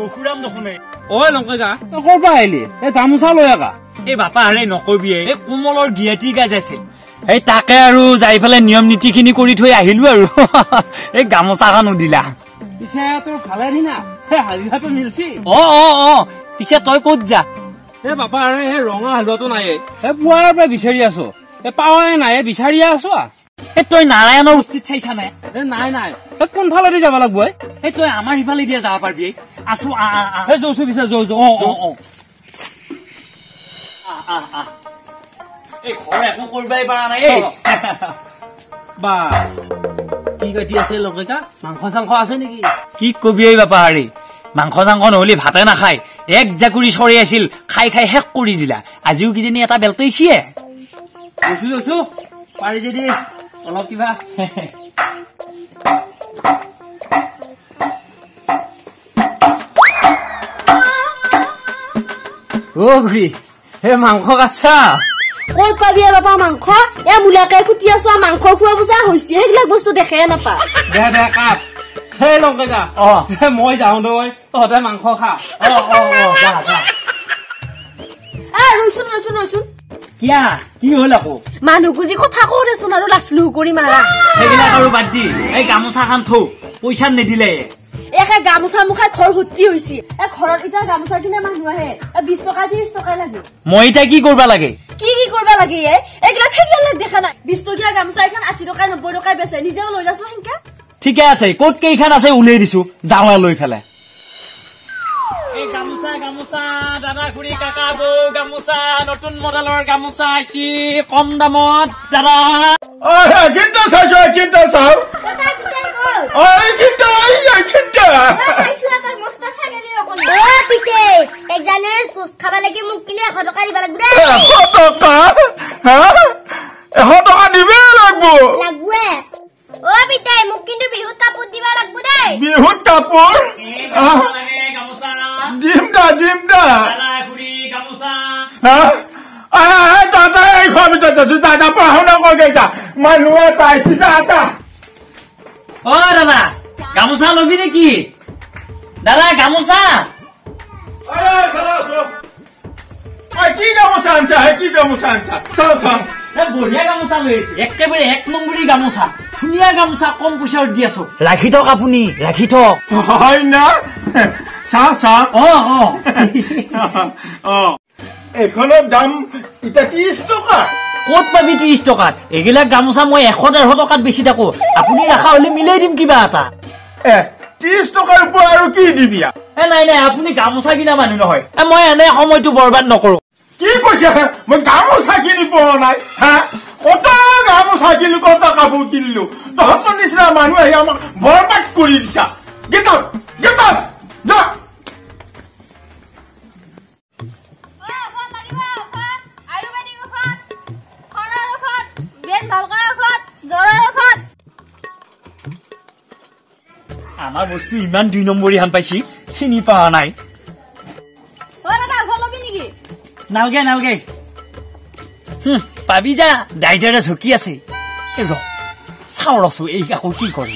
বকুৰাম দেখোন। ঐ লংকা, তই ক'ৰ পৰা আহিলি? এই গামোচা লৈ আকা। এই বাপা হাৰে নকবি, এই কোমলৰ গিয়াতি গাজ আছিল, এই তাকে আৰু যাই পেলাই নিয়ম নীতি খিনি কৰি থৈ আহিলো আৰু এই গামোচাখনো দিলা। পিছে তোৰ ভালে দিনা সেই হাজিৰাটো মিলছি। অ অ অ পিছে তই ক'ত যা? এই বাপা হাৰে সেই ৰঙা হালোৱাটো নাই, এই পুৱাৰ পৰা বিচাৰি আছো, এই পাৱাই নাই, বিচাৰিয়ে আছো। এই তই নাৰায়ণৰ বস্তিত চাইছা নাই? এ নাই নাই, তই কোনফালেদি যাব লাগব? এই তই আমাৰ সিফালে দিয়ে যাব পাৰিবি। আছো যৌছো পিছে যৌ যৌ। অ অ অ এই ঘৰ একো কৰিবাই পৰা নাই। বা কি কাটি আছে লকেকা? মাংস চাংস আছে নেকি? কি কবি এই বাপা হাৰি, মাংস চাংস নহ'লে ভাতে নাখায়। এক জাকুৰি চৰি আছিল, খাই খাই শেষ কৰি দিলা। আজিও কিজানি এটা বেলতেইছিয়ে। গৈছো গৈছো, পাৰি যদি অলপ কিবা। অ খুৰী, সেই মাংস কাটছা? ক'ত পাবি বাপা মাংস? এ মূলাকে খুটি আছো, মাংস খোৱা বুজা হৈছে, সেইবিলাক বস্তু দেখে নাপা। দে দে কাট। সেই লংকা, অ মই যাওঁ নহয়, তহঁতে মাংস খা। অ অ অ যা যা। এ ৰৈচোন ৰৈচোন ৰৈচোন। কিয়া কি হ'ল আকৌ? মানুহ গুজি কথা কওঁ দেচোন আৰু লাচলু কৰি মাৰা। সেইবিলাক আৰু বাদ দি, এই গামোচাখন থৌ, পইচা নিদিলে। একে গামোচা মুখাই ঘৰ ভৰ্তি হৈছে। এ ঘৰত এতিয়া গামোচা কিনা মানুহ আহে, 20 টকা 30 টকা লাগে। মই এতিয়া কি কৰবা লাগে? কি কি কৰবা লাগে? এ এইগিলা ফেকিয়াল দেখা নাই? 20 টকীয়া গামোচা এখন 80 টকা 90 টকাই বেচে, নিজেও লৈ যাছো সেনকা। ঠিকে আছে, ক'ত কেইখন আছে উলিয়াই দিছো, যাওঁ লৈ পেলাই। এই গামোচা গামোচা দাদা খুৰী কাকা বৌ গামোচা, নতুন মডেলৰ গামোচা আহিছি কম দামত দাদা। চাইছো কিন্তু চাও। বিহুত কাপোৰ দিম দা, দিম দা। দাদা এই ঘৰৰ ভিতৰত আছো, দাদা পঢ়া শুনা কৰগে যা, মানুহে পাইছি দাদা। অ দাদা গামোচা লবি নেকি? দাদা গামোচা। কি গামোচা আনছা? কি গামোচা আনছা? চাও চাও, বঢ়িয়া গামোচা লৈ আহিছো, একেবাৰে এক নম্বৰী গামোচা, ধুনীয়া গামোচা, কম পইচাত দি আছো। ৰাখি থওক আপুনি, ৰাখি থওক। হয় না? চাওঁ চাওঁ। অ অ অ এইখনৰ দাম এতিয়া 30 টকা। ক'ত পাবি 30 টকাত? এইবিলাক গামোচা মই 100 150 টকাত বেছি থাকো, আপুনি ৰাখা হলে মিলাই দিম কিবা এটা। এ 30 টকাৰ ওপৰত আৰু কি দিবি? এ নাই নাই, আপুনি গামোচা কিনা মানুহ নহয়, মই এনে সময়টো বৰবাদ নকৰো। কি কৈছে? মই গামোচা কিনি পোৱা নাই। হা, কত গামোচা কিনিলো, কত কাপোৰ কিনিলো, তহঁতৰ নিচিনা মানুহ আহি আমাক বৰবাদ কৰি দিছা। গেট আউট, গেট আউট, যা। আমাৰ বস্তু ইমান 2 নম্বৰী হান পাইছি, চিনি পোৱা নাই। নালগে নালগে, পাবি যা, ডাইটাৰে ঝুঁকি আছে। ৰ চাওঁ ৰচো, এই আকৌ কি কৰে।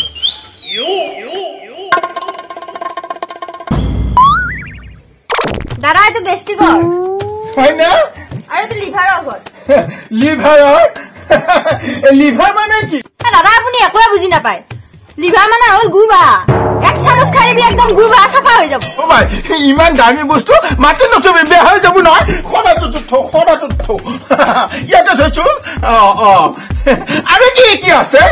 দাদা এইটো গেষ্ট্ৰিকৰ হয় না? আৰু এইটো লিভাৰৰ ঔষধ। লিভাৰৰ? লিভাৰ মানে কি? দাদা আপুনি একোৱে বুজি নাপায়। লিভাৰ মানে হ'ল গুবা, এক চামুচ খাই দিবি একদম গুবা চাফা হৈ যাব। অ ভাই, ইমান দামী বস্তু মাটি নথবি, বেয়া হৈ যাব নহয়। সদাটো থ, সদাটো থ, ইয়াতে থৈছো। অ অ আৰু কি কি আছে?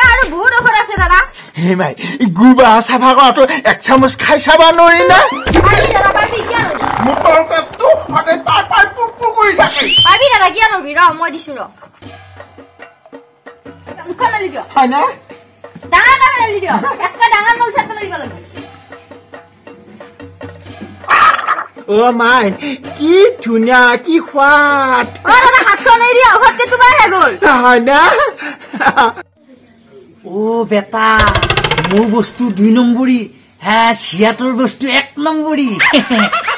আৰু বহুত ঔষধ আছে দাদা। হে মাই, গুবা চাফা কৰাটো এক চামুচ খাই চাবা নোৱাৰি না? মোৰ তৰকাৰীটো সদায় পাৰ পাৰ পুৰ পুৰ কৰি থাকে। পাবি দাদা, কিয় নবি, ৰ মই দিছো, ৰ মুখখন মেলি দিয়ক। হয় না? ডাঙৰ এটা মেলি দিয়ক, একটা ডাঙৰ নল চাট মেলি দিব লাগিব। অ মাই, কি ধুনীয়া, কি সোৱাদ। অ দাদা হাতখন এৰি দিয়ক, ঔষধ তোমাৰহে গ'ল। হয় না? অ বেটা, মোৰ বস্তু 2 নম্বৰী, হা চিয়াটোৰ বস্তু 1 নম্বৰী।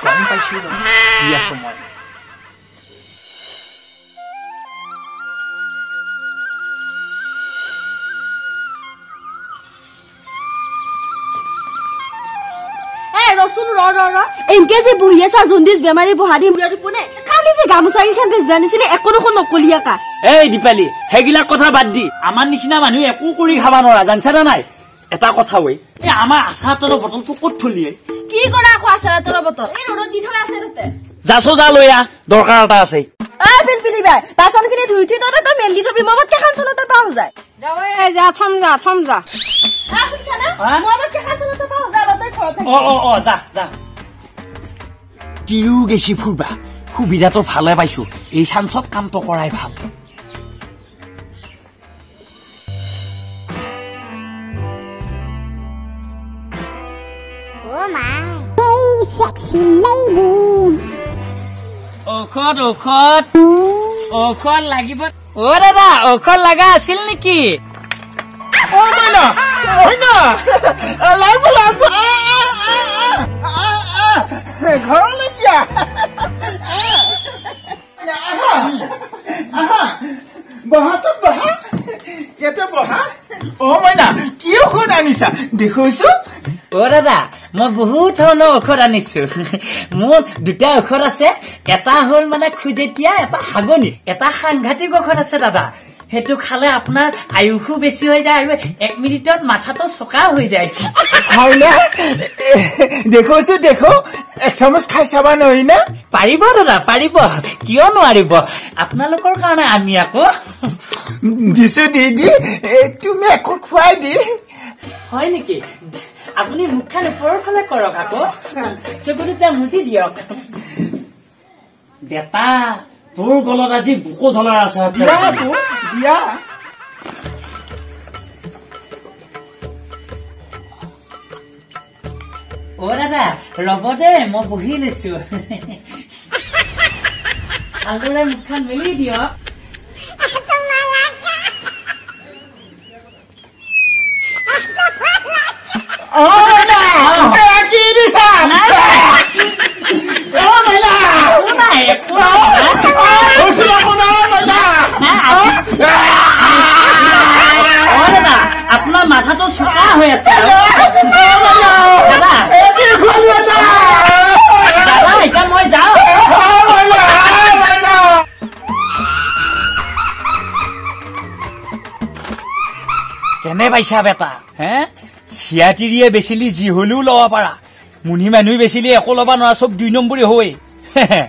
গম পাইছো, দি আছো মই। ৰচোন ৰ ৰ ৰ এনকে যে বহি আছা জণ্ডিছ বেমাৰী বহা দি মূৰাটো পোনে কালি যে গামোচা কেইখন বেচবা নিছিলে একো দেখোন নকলি আকা। এই দীপালী সেইগিলাক কথা বাদ দি, আমাৰ নিচিনা মানুহ একো কৰি খাবা নোৱাৰা জানছা না নাই? এটা কথা ঐ, এই আমাৰ আচাৰৰ বটলটো ক'ত থলি? কি কৰা আকৌ আচাৰৰ বটল? এই ৰ'দত দি থোৱা আছে তাতে। যাচো যা লৈ আহ, দৰকাৰ এটা আছে। ঐ পিলপিলি বাই, বাচনখিনি ধুই উঠি তই মেলি দি থবি, মই কেইখন চলতে পাওঁ যায়। যা থম যা থম যা। তিৰু গেছি ফুৰবা সুবিধাটো ভালে পাইছো, এই চান্সত কামটো কৰাই ভাল। ঔষধ ঔষধ ঔষধ লাগিব। অ দাদা, ঔষধ লগা আছিল নেকি? অ মাইনা, মইনা লাগব লাগব ঘৰলৈ কিয়া? আহা বহাচোন বহা, ইয়াতে বহা। অ মাইনা, কি ঔষধ আনিছা দেখুৱাইছো? অ দাদা, মই বহুত ধৰণৰ ঔষধ আনিছো। মোৰ দুটা ঔষধ আছে, এটা হ'ল মানে খুজেতীয়া, এটা হাগনি। এটা সাংঘাতিক ঔষধ আছে দাদা, সেইটো খালে আপোনাৰ আয়ুসো বেছি হৈ যায় আৰু এক মিনিটত মাথাটো চকা হৈ যায়। হয়নে? দেখুৱাইছো দেখো, এক চামুচ খাই চাবা নহয় নে? পাৰিব দাদা পাৰিব, কিয় নোৱাৰিব, আপোনালোকৰ কাৰণে আমি আকৌ দিছো। দি দি তুমি একো খুৱাই দি। হয় নেকি? আপুনি মুখখন ওপৰৰ ফালে কৰক আকৌ, চকু দুটা মুজি দিয়ক। বেটা, তোৰ গলত আজি বুকু জ্বলা আছে। দিয়া। অ দাদা ৰ'ব দেই, মই বহি লৈছো। ভালদৰে মুখখন মেলি দিয়ক। আপোনাৰ মাথাটো চোকা হৈ আছে দাদা। দাদা এতিয়া মই যাওঁ। কেনে পাইছা বেটা? হে চিয়াতিৰিয়ে বেচিলি যি হলেও ল'ব পাৰা, মুনি মানুহ বেচিলি একো ল'ব নোৱাৰা, চব দুই নম্বৰী হৈ। হে।